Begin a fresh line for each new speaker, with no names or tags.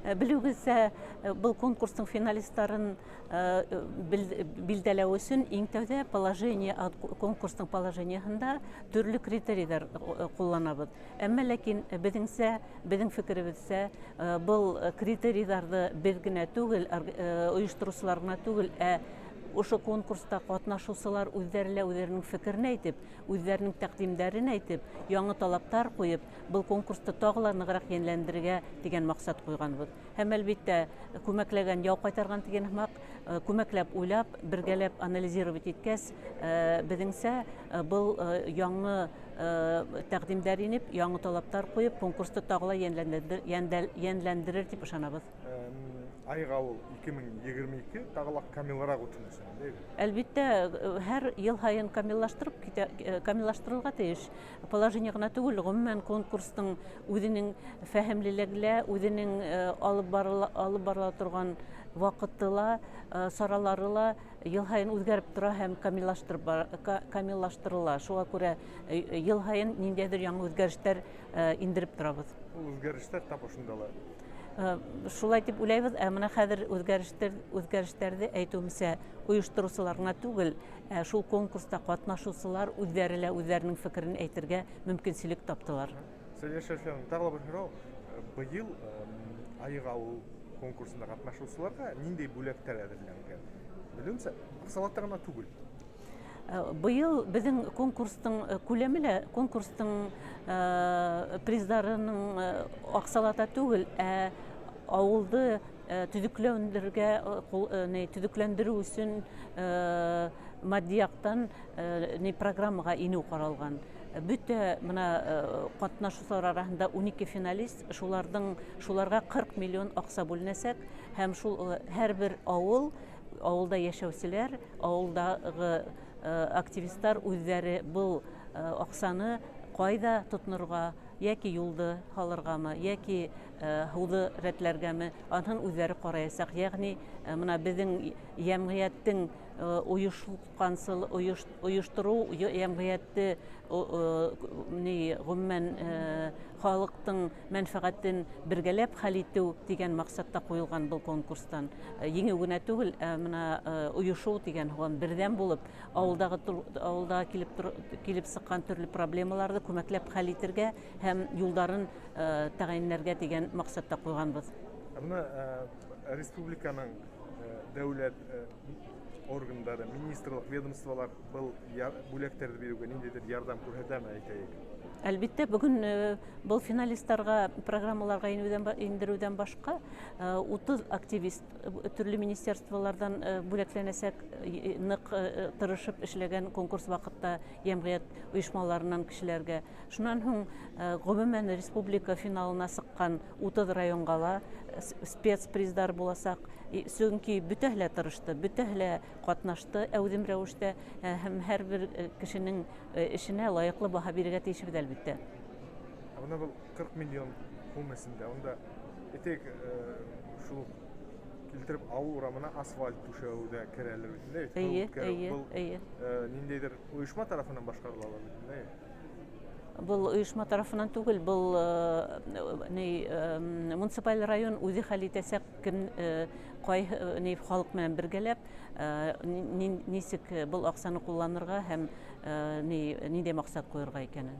Белеүегеҙсә, был конкурстың финалисттарын билдәләү өсөн иң тәүҙә положение, конкурстың положениеһында төрлө критерийҙар ҡулланабыҙ. Әммә ләкин беҙҙеңсә, беҙҙең фекеребеҙсә, был критерийҙарҙы беҙ генә түгел, ойоштороусылар ғына түгел, ә ошо конкурста ҡатнашыусылар үҙҙәре лә үҙҙәренең фекерен әйтеп, үҙҙәренең тәҡдимдәрен әйтеп, яңы талаптар ҡуйып, был конкурсты тағы ла нығыраҡ йәнләндерергә тигән маҡсат ҡуйғанбыҙ. Һәм, әлбиттә, күмәкләгән яу ҡайтарған тигән һымаҡ, күмәкләп уйлап, бергәләп анализировать иткәс, беҙҙеңсә, был яңы тәҡдимдәр инеп, яңы талаптар ҡуйып, конкурсты тағы ла йәнләндерер тип ышанабыҙ.
Айға ул 2022 тағы ла камилыраҡ үтһен өсөн, әйе?
Әлбиттә, һәр йыл һайын камиллаштырып китә, камиллаштырырға тейеш. Положение ғына түгел, ғөмүмән конкурстың үҙенең фәһемлелеге лә, үҙенең алып барыла торған ваҡыты ла, саралары ла йыл һайын үҙгәреп тора һәм камиллаштырыла. Шуға күрә йыл һайын ниндәйҙер яңы үҙгәрештәр индереп торабыҙ.
Ул үҙгәрештәр тап ошонда ла.
Шулай тип уйлайбыҙ, ә бына хәҙер үҙгәрештәрҙе, әйтеүемсә, ойоштороусылар ғына түгел, ә шул конкурста ҡатнашыусылар үҙҙәре лә үҙҙәренең фекерен әйтергә мөмкинселек таптылар.
Сәлиә Шәрифҗановна, тағы ла бер һорау. Быйыл Айыҡ ауыл конкурсында ҡатнашыусыларға ниндәй бүләктәр әҙерләнгән? Белеүемсә, аҡсалата ғына түгел.
Быйыл беҙҙең конкурстың күләме лә, конкурстың приздарының аҡсалата түгел, ә ауылды төҙөкләндерергә, төҙөкләндереү өсөн матди яҡтан ни программаға инеү ҡаралған. Бөтә бына ҡатнашыусылар араһында 12 финалист, шуларға 40 миллион аҡса бүленәсәк, һәм шул һәр бер ауыл, ауылда йәшәүселәр, ауылдағы активисттар үҙҙәре был аҡсаны ҡайҙа тотонорға, йәки юлды һалырғамы, йәки һыуҙы рәтләргәме, аныһын үҙҙәре ҡараясаҡ. Йәғни бына беҙҙең йәмғиәттең ойошҡансыл ойоштороу йәмғиәтте ни, ғөмүмән, халыҡтың мәнфәғәтен бергәләп хәл итеү тигән маҡсатта ҡуйылған был конкурстан еңеү генә түгел, ә бына ойошоу тигән һуң, берҙәм булып ауылда килеп сыҡҡан төрлө проблемаларҙы күмәкләп хәл итергә һәм юлдарын тәғәйенләргә тигән маҡсатта ҡуйғанбыҙ.
Ә бына республиканың дәүләт органдары, министрлыҡ, ведомстволар был бүләктәрҙе биреүгә ниндәйҙер ярҙам күрһәтәме, әйтәйек?
Әлбиттә, бөгөн был финалисттарға программаларға индереүҙән башҡа 30 активист төрлө министерстволарҙан бүләкләнәсәк, ныҡ тырышып эшләгән конкурс ваҡытта йәмғиәт ойошмаларынан кешеләргә. Шунан һуң ғөмүмән республика финалына сыҡҡан 30 районға ла спецприздар буласаҡ. Сөнки бөтәһе лә тырышты, бөтәһе лә ҡатнашты әүҙем рәүештә, һәм һәр бер кешенең эшенә лайыҡлы баһа бирергә тейешбеҙ, әлбиттә.
Ә бына был 40 миллион һум эсендә, унда, әйтәйек, шул килтереп ауыл урамына асфальт түшәү ҙә керәлер бит инде, һыу
Эйе,
үткәреү.
эйе,
Был
эйе.
ниндәйҙер ойошма тарафынан башҡарылалыр бит инде, эйе?
Был ойошма тарафынан түгел, был ни, муниципаль район үҙе хәл итәсәк, кем ҡай ни халыҡ менән бергәләп нисек был аҡсаны ҡулланырға һәм ни ниндәй маҡсат ҡуйырға икәнен.